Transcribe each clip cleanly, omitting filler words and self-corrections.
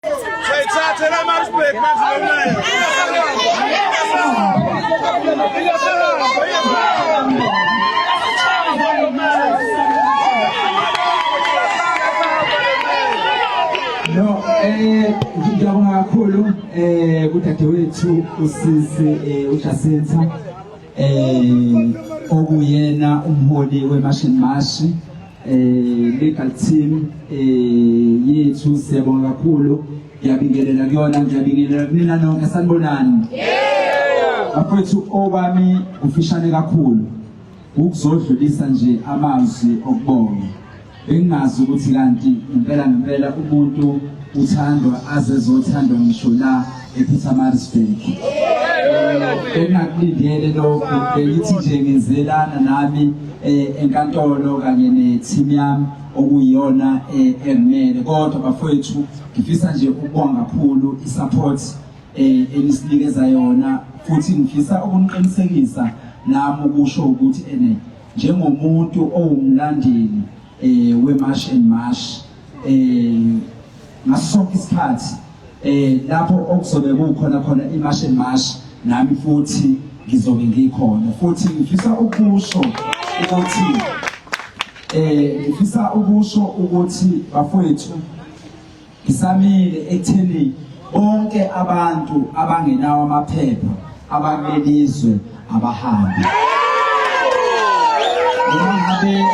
Sayithathe la Maritzburg manje lo No, ngiyabonga kakhulu kudadewethu usisi uJacinta okuyena umholi weMarch and March legal team yethu. Siyabonga kakhulu, ngiyabingelela kuyona, ngiyabingelela kunina nonke. Sanibonani. Yebo bafowethu, okwami kufishane kakhulu, ukuzodlulisa nje amazwi okubonga. Bengingazi ukuthi kanti ngempela ngempela umuntu uthandwa aze ezothandwa ngisho la ePietermaritzburg. Bengingakulindele lokhu, bengithi nje ngizelana nami enkantolo kanye ne-team yami okuyiyona engimele, kodwa bafowethu, ngifisa nje ukubonga kakhulu i-support enisinikeza yona, futhi ngifisa ukuniqinisekisa nami ukusho ukuthi ene njengomuntu owumlandeli we-March and March, ngaso sonke isikhathi lapho okuzobe kukhona khona i-March and March, nami futhi ngizobe ngikhona. Futhi ngifisa ukusho ukuthi bafowethu, ngisamile ekutheni bonke abantu abangenawo amaphepha abakulelizwe abahambe, noma ngabe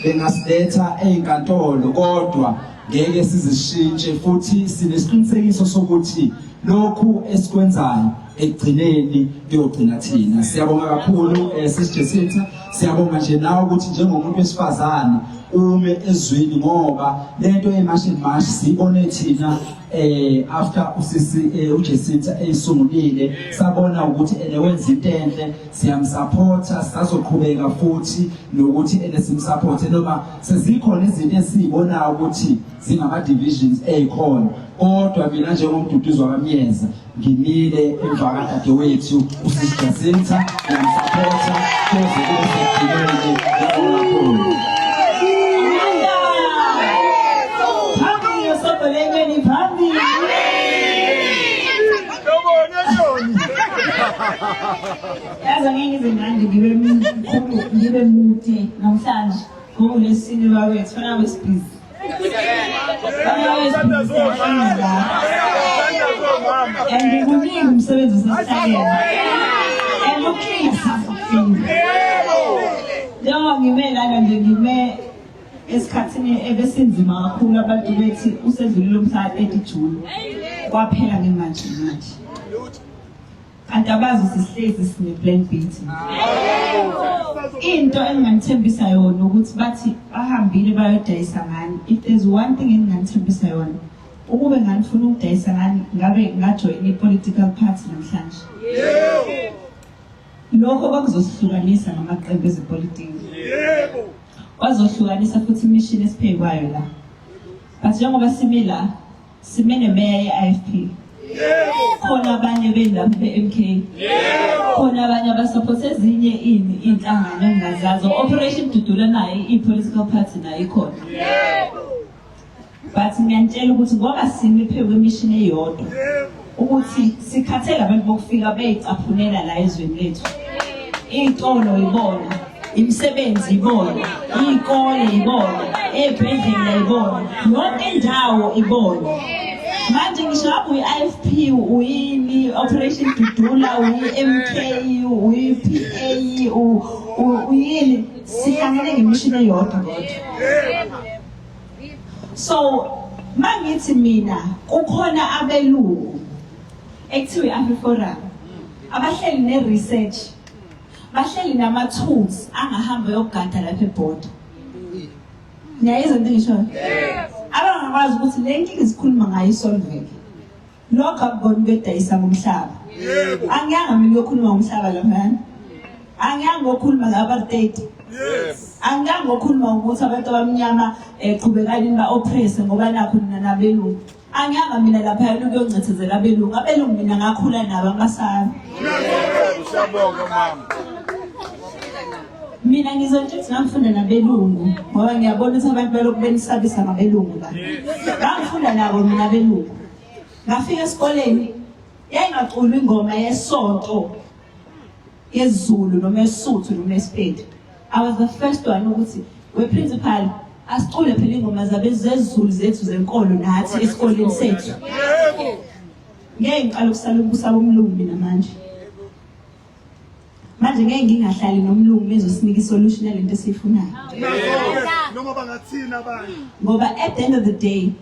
bengasiletha ey'nkantolo, kodwa ngeke sizishintshe, futhi sinesiqinisekiso sokuthi lokhu esikwenzayo ekugcineni kuyogcina thina. Siyabonga kakhulu, Sis Jacinta. Siyabonga nje nawe ukuthi njengomuntu wesifazane ume ezwini, ngoba lento ye-March and March siyibone thina after usisi uJacinta eyisungulile, sabona ukuthi ene wenza into enhle. Siyamsupporta, sisazoqhubeka futhi nokuthi ene simsupporte noma sezikhona izinto esizibonayo ukuthi zingama divisions ezikhona, kodwa mina njengomduduzwa kaMyeza ngimile emva kadadewethu usisi Jacinta, ngiyamsupporta kuze kube sekugcineni. Ngiyabonga kakhulu. Phambili soBhelengeni, phambili! Yazi, angeke ngize ngande ngibe mkhulu, ngibe mude namhlanje, ngoba ulesine bakwethu fana wesibhizi. And kuningi umsebenzi osasihlangene and uklina sasifika. Njengoba ngime lana nje, ngime esikhathini ebesinzima kakhulu, abantu bethi usedlulile umhla 30 June, kwaphela ngemanje manje, kanti abazi sihlezi sine-plan B thina. Into enginganithembisa yona ukuthi bathi bahambile bayodayisa ngani. If there's one thing enginganithembisa yona, ukube nganifuna ukudayisa ngani, ngabe ngajoyina i-political party namhlanje. Lokho kwakuzosihlukanisa ngamaqembu ezepolitiki, kwazohlukanisa futhi imishini esiphekwayo la. But njengoba simi la, sime nemeya ye-IFP, khona abanye belapha be-MK, khona abanye abasupport ezinye ini iy'nhlangano engingazazi, Operation Dudula nayo i-political party nayo ikhona, but ngiyanitshela ukuthi ngoba simi phezu kwemishini eyodwa, ukuthi sikhathele abantu bokufika beyicaphunela la ezweni lethu. Iy'tolo ibona, imisebenzi ibona, iy'kole ibona, ey'bhedlela ibona, yonke indawo ibona. Manje ngisho ngabe uyi-IFP, uyini, Operation Dudula, uyi-MK, uyi-PA, uyini, sihlangene ngemishini eyodwa kodwa. So mangithi mina kukhona abelungu ekuthiwa i-AfriForum abahleli ne-research, bahleli nama-tools angahamba yokugada lapha ebhoda. Niyayizwa into engishoyo? Abangakwazi ukuthi le nkinga esikhuluma ngayo isolveke. Lokho akuboni kuyodayisa ngomhlaba. Angiyanga mina ukuyokhuluma ngomhlaba laphayana, angiyanga ngokukhuluma nge-apartheid, angiyanga ngokukhuluma ngokuthi abantu abamnyama qhubekani ba-oppresse ngoba nakho nina nabelungu. Angiyanga mina laphayana ukuyoncethezela abelungu. Abelungu mina ngakhula nabo, angibasabi. Siyabonga, mama. Mina ngizontsho ukuthi ngangifunda nabelungu, ngoba ngiyabona ukuthi abantu balokhu benisabisa ngabelungu la. Ngangifunda nabo mina abelungu. Ngafika esikoleni yayingaculwa ingoma yesonto yesiZulu noma esiSuthu noma esiPedi. I was the first one ukuthi we principal asicule phela ingoma zabezezulu zethu zenkolo nathi esikoleni sethu. Ngeke ngiqale ukusala ukubusa bomlungu mina manje. Manje ngeke ngingahlali nomlungu bezosinika isolution yalento esiyifunayo. Noma bangathini abanye. Ngoba at the end of the day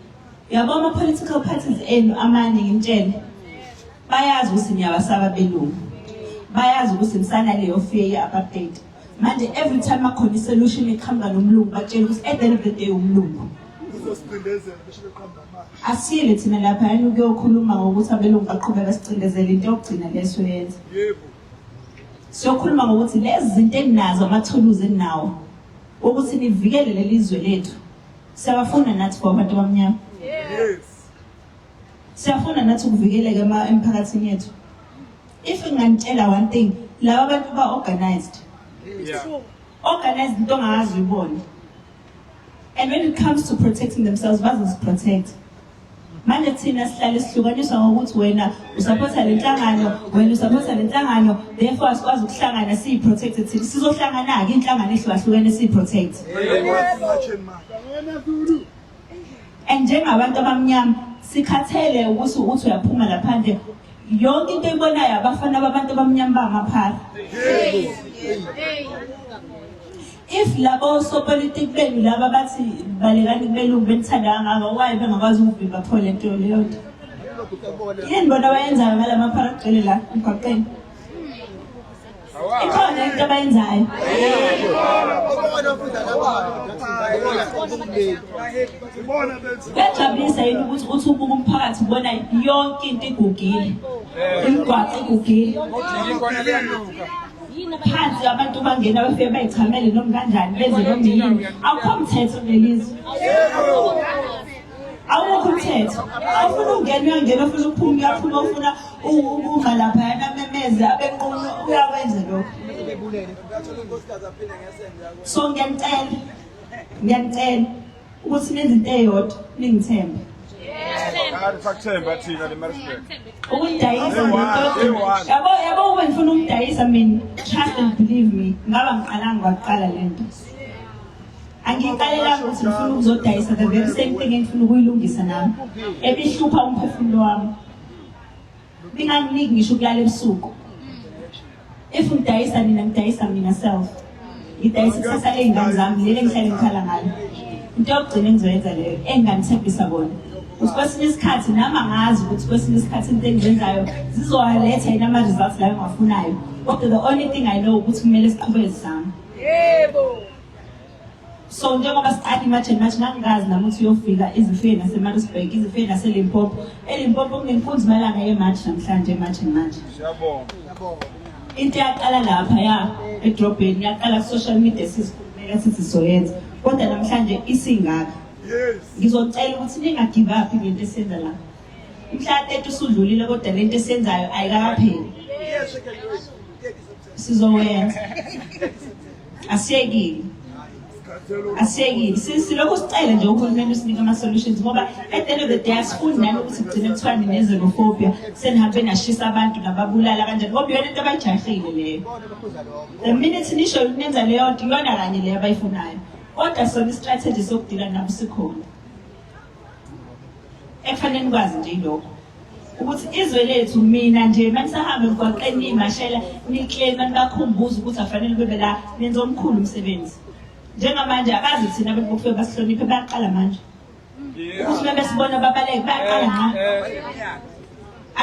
yabo ama political parties enu amanye ngimtshele bayazi ukuthi niyabasaba belungu. Bayazi ukuthi nisana leyo fear ye-apartheid. Manje every time akhona isolution eqhamuka nomlungu batshela ukuthi at the end of the day umlungu. Uzosicindezela besho beqhamuka manje. Asiyele thina lapha yani ukuyokhuluma ngokuthi abelungu baqhubeka sicindezela into yokugcina leso yenza. Yebo. Siyokhuluma ngokuthi lezi zinto eninazo amathuluzi eninawo ukuthi nivikele leli zwe lethu. Siyabafuna nathi for abantu abamnyama. Yes. Siyafuna nathi ukuvikeleka emphakathini yethu. If nginganitshela one thing, laba bantu ba organized. Yeah. Organized into ongazi uyibone. And when it comes to protecting themselves, bazoziprotect. Manje thina sihlale sihlukaniswa ngokuthi wena usapotha le nhlangano, wena usapotha le nhlangano, therefore asikwazi ukuhlangana siyi-protect thina. Sizohlangana-ke inhlangano ehlukahlukene siyi-protect. And njengabantu abamnyama sikhathele ukuthi uthi uyaphuma laphandle yonke into oyibonayo abafana babantu abamnyama bangamaphara. If labo sopolitiki benu laba bathi balekani kubelungu benithanda kangaka why bengakwazi ukuvimba pho le nto leyo nto? Yini bona abayenzayo ngala maphara agcwele la emgwaqeni? Ikhona into abayenzayo. Kuyajabulisa yini ukuthi uthi ubuka umphakathi ubona yonke into igugile. Imigwaqo igugile. Phansi abantu bangena bafike bayichamele noma kanjani benze noma yini. Akukho mthetho kulelizwe. Awukho umthetho. Awufuna ukungena uyangena, ufuna ukuphuma uyaphuma, ufuna ukuma laphayana amemeze abenqunu uyakwenza lokho. So ngiyanicela, ngiyanicela ukuthi nenze into eyodwa ningithembe. Sakuthemba thina le Maritzburg. Ukudayisa yabo yabo ube ngifuna ukudayisa mina trust and believe me ngaba ngiqalanga kwakuqala lento. Angiqalelanga ukuthi ngifuna ukuzodayisa the very same thing engifuna ukuyilungisa nami. Ebihlupha umphefumulo wami. Binganginiki ngisho ukulala ebusuku. If ngidayisa nina ngidayisa mina self. Ngidayisa ikusasa ley'ngane zami leli engihlale ngikhala ngalo. Into yokugcina engizoyenza leyo enginganithembisa kona. Ukuthi kwesinye isikhathi nami angazi ukuthi kwesinye isikhathi into engizenzayo zizowaletha yini ama-results layo engiwafunayo. Kodwa the only thing I know ukuthi kumele siqhubeke sizame. Yebo. So njengoba siqala iMarch and March ngangikazi nami ukuthi uyofika izifike naseMaritzburg, izifike naseLimpopo. ELimpopo kunenkunzi malanga yeMarch namhlanje March and March. Siyabonga. Into yaqala lapha ya edrobheni yaqala ku social media sizikhulumela sithi sizoyenza. Kodwa namhlanje isingaka. Yes. Ngizocela ukuthi ninga give up ngento esiyenza la. Mhla 30 usudlulile kodwa lento esiyenzayo ayikakapheli. Sizowenza. Asiyekile. Asiyekile. Silokhu sicele nje uhulumeni usinike ama-solutions ngoba at the end of the day asifuni nani ukuthi kugcine kuthiwa nine-xenophobia senihambe nashisa abantu nababulala kanjani ngoba iyona into abayijahile leyo. The minute nisho nenza leyo nto iyona kanye leyo abayifunayo. Kodwa sona i-strategy sokudila nabo sikhona. Ekufanele nikwazi nje ilokho ukuthi izwe lethu mina nje manisahamba emgwaqeni niyimashela niklema nibakhumbuza ukuthi afanele bebe la nenza omkhulu umsebenzi. Njengamanje abazi thina abantu bokufika basihloniphe bayaqala manje. Ukuthi bebesibona babaleke bayaqala nqa.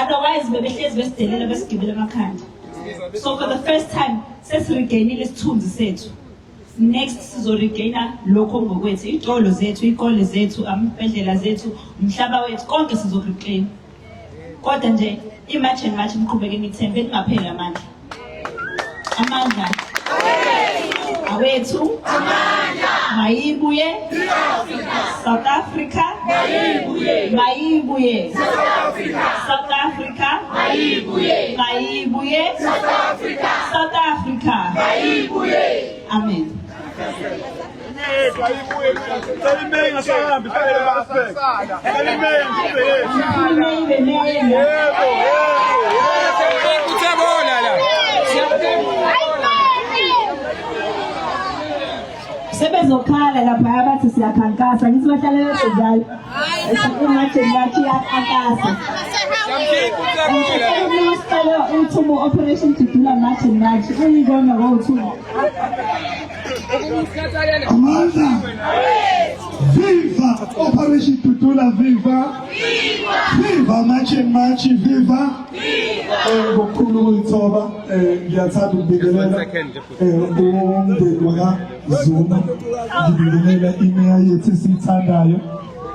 Otherwise bebehlezi besidelela besigibela emakhanda. So for the first time sesiregainile isithunzi sethu. Next sizoregaina lokho ngokwethu, iy'tolo zethu, iy'kole zethu, amabhedlela zethu, umhlaba wethu, konke sizokureclaim. Kodwa nje i-march and march niqhubeke nithembe ningapheli amandla. Amandla awethu amandla mayibuye South Africa mayibuye mayibuye South Africa South Africa mayibuye mayibuye South Africa South Africa mayibuye. Amen. Yethu ayibuye. Cela imeya ingasahambi ihlale eMaritzburg. Cela imeya ibe yethu. Imeya ibe meya. Yebo, yebo, yebo. Uthebola la. Sebezokhala lapha bathi siyakhankasa, ngithi bahlale besho njalo. I-March and March iyakhankasa. Siyamkhipha uthebola. Usicela uthumo Operation Dudula March and March uyikona wowuthumo. Amandla. Viva Operation Dudula, viva. Viva March and March, viva. Ngokukhulu ukuzithoba, ngiyathanda ukubingelela umndeni wakaZuma, ngibingelela imeya yethu esiyithandayo,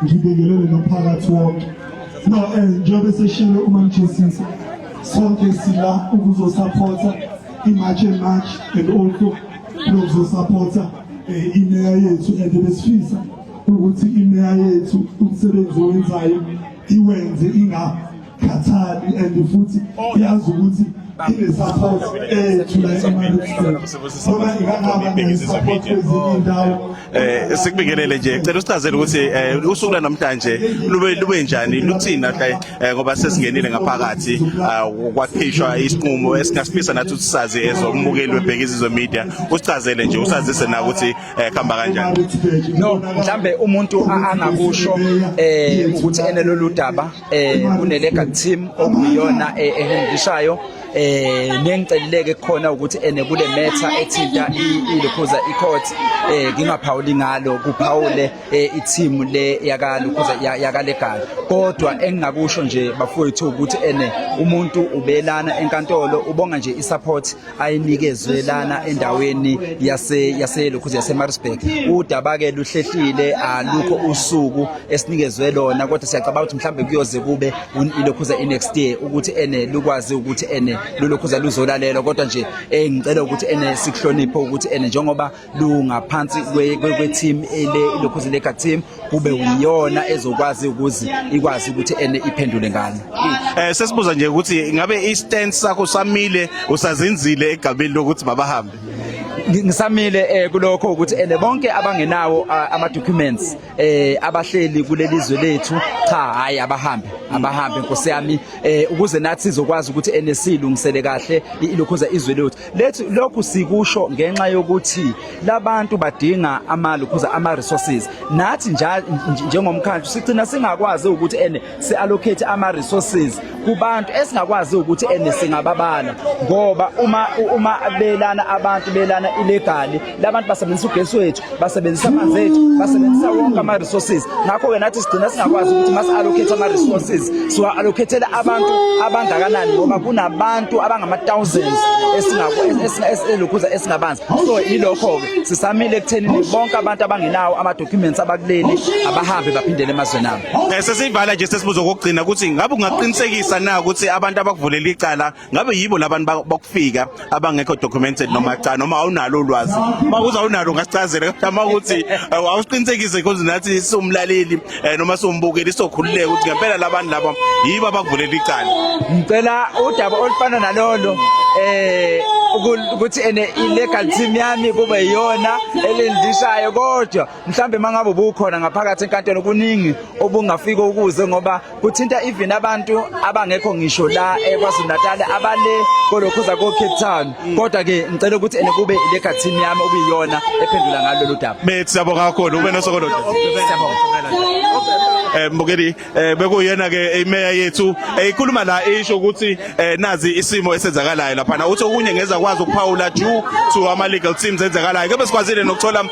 ngibingelele nomphakathi wonke. No, njengoba seshilo uMamjesisi, sonke sila ukuzosupporta i-March and March and also lokuzosupporta imeya yethu, and besifisa ukuthi imeya yethu umsebenzi owenzayo iwenze ingakhathali, and futhi yazi ukuthi ine-support ethu la eMaritzburg, ngoba ingangaba ne-support kwezinye iy'ndawo. Sikubingelele nje, cela usichazele ukuthi usuku lwanamhlanje lube njani, luthini namhlanje, ngoba sesingenile ngaphakathi, kwakhishwa isinqumo esingasifisa nathi ukuthi sazi ezombukeli weBhekizizwe Media. Usichazele nje, usazise na ukuthi kuhamba kanjani. No, mhlambe umuntu angakusho ukuthi enelolu daba kune legal team okuyiyona ehandlishayo, nengicelileke khona ukuthi ene kule matter ethinta ilokhuza icourt, ngingaphawuli ngalo, kuphawule i-team le yaka lokhuza yaka legal. Kodwa engingakusho nje bafowethu ukuthi ene umuntu ubelana enkantolo, ubonga nje i-support ayinikezwe lana endaweni yase lokhuza yase Maritzburg. Udaba ke luhlehlile, alukho usuku esinikezwe lona, kodwa siyacabanga ukuthi mhlambe kuyoze kube ilokhuza i-next year ukuthi ene lukwazi ukuthi ene lulokhuza luzolalelwa. Kodwa nje ngicela ukuthi ene sikuhloniphe ukuthi ene njengoba lungaphansi kwe-team ele ilokhuza legal team, kube uyona ezokwazi ukuzi ikwazi ukuthi ene iphendule ngalo. Sesibuza nje ukuthi ngabe i-stand sakho samile, usazinzile egameni lokuthi babahambe? Ngisamile kulokho ukuthi ene bonke abangenawo ama documents abahleli kuleli zwe lethu, cha, hayi, abahambe, abahambe nkosi yami, ukuze nathi sizokwazi ukuthi ene silungisele kahle ilokhuza izwe lethu. Lokhu sikusho ngenxa yokuthi labantu badinga amalokhuza ama resources. Nathi njengomkhandlu sigcina singakwazi ukuthi ene si allocate ama resources kubantu esingakwazi ukuthi ene singababala, ngoba uma belana abantu belana illegally, labantu basebenzisa ugesi wethu, basebenzisa amanzi ethu, basebenzisa wonke ama resources. Ngakho ke nathi sigcina singakwazi ukuthi masi allocate ama resources siwa allocatele abantu abangakanani, ngoba kunabantu abangama thousands esilokhuza esingabanzi. So yilokho ke sisamile ekuthenini bonke abantu abangenawo ama documents abakuleli abahambe baphindele emazweni abo. Sesivala nje, sesibuza okugcina ukuthi ngabe ungaqinisekisa na ukuthi abantu abakuvulela icala ngabe yibo labantu bokufika abangekho documented, noma cha, noma awunalo ulwazi? Makuze awunalo ungasichazela, kodwa makuthi awusiqinisekise, because nathi siwumlaleli noma siwumbukeli sokhululeka ukuthi ngempela labantu laba yibo abakuvulela icala. Ngicela udaba olufana nalolo ukuthi ene i-legal team yami kube iyona elindishayo, kodwa mhlambe mangabe ubukhona ngaphakathi enkantolo kuningi obungafika ukuze, ngoba kuthinta even abantu abangekho ngisho la eKwaZulu Natal, abale kolokhuza ko Cape Town. Kodwa ke ngicela ukuthi ene kube i-legal team yami okuyiyona ephendula ngalo lolu daba. Bethi siyabonga kakhulu, ube nosokolo. Siyabonga. Mbukeli, bekuyena ke imeya yethu ikhuluma la, isho ukuthi nazi isimo esenzakalayo lapha. Uthi okunye ngeza kwazi ukuphawula due to ama legal teams enzakalayo. Kebe sikwazile nokuthola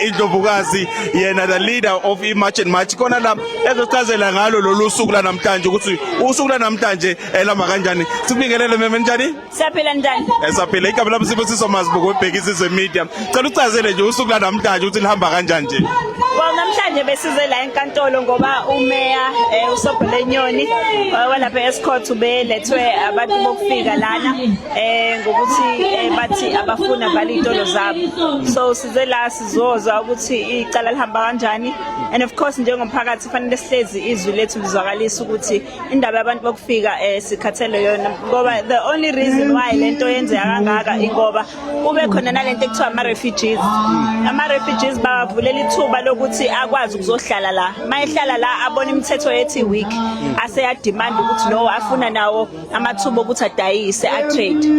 indlovukazi, yena the leader of i-March and March khona la, ezosichazela ngalo lolu suku la namhlanje, ukuthi usuku la namhlanje elama kanjani. Sikubingelele meme, njani? Siyaphila, njani? Esaphila. Igama lami Sibusiso Mazibuko, weBhekisizwe Media. Cela uchazele nje usuku la namhlanje ukuthi lihamba kanjani nje. Well, namhlanje besize la enkantolo ngoba umeya uSobholenyoni walapha eScourt ubelethwe abantu bokufika lana ngokuthi bathi abafuna vale izitolo zabo. So size la sizozwa ukuthi icala lihamba kanjani, and of course njengomphakathi fanele sihlezi izwi lethu lizwakalisa ukuthi indaba yabantu bokufika sikhathele yona, ngoba the only reason why lento yenzeka kangaka ingoba kube khona nalento ekuthiwa ama-refugees. Ama-refugees bawavulela ithuba lokuthi akwazi ukuzohlala la. Mayehlala la, abona imithetho yethi weak, aseyademand ukuthi no, afuna nawo amathuba okuthi adayise, atrade.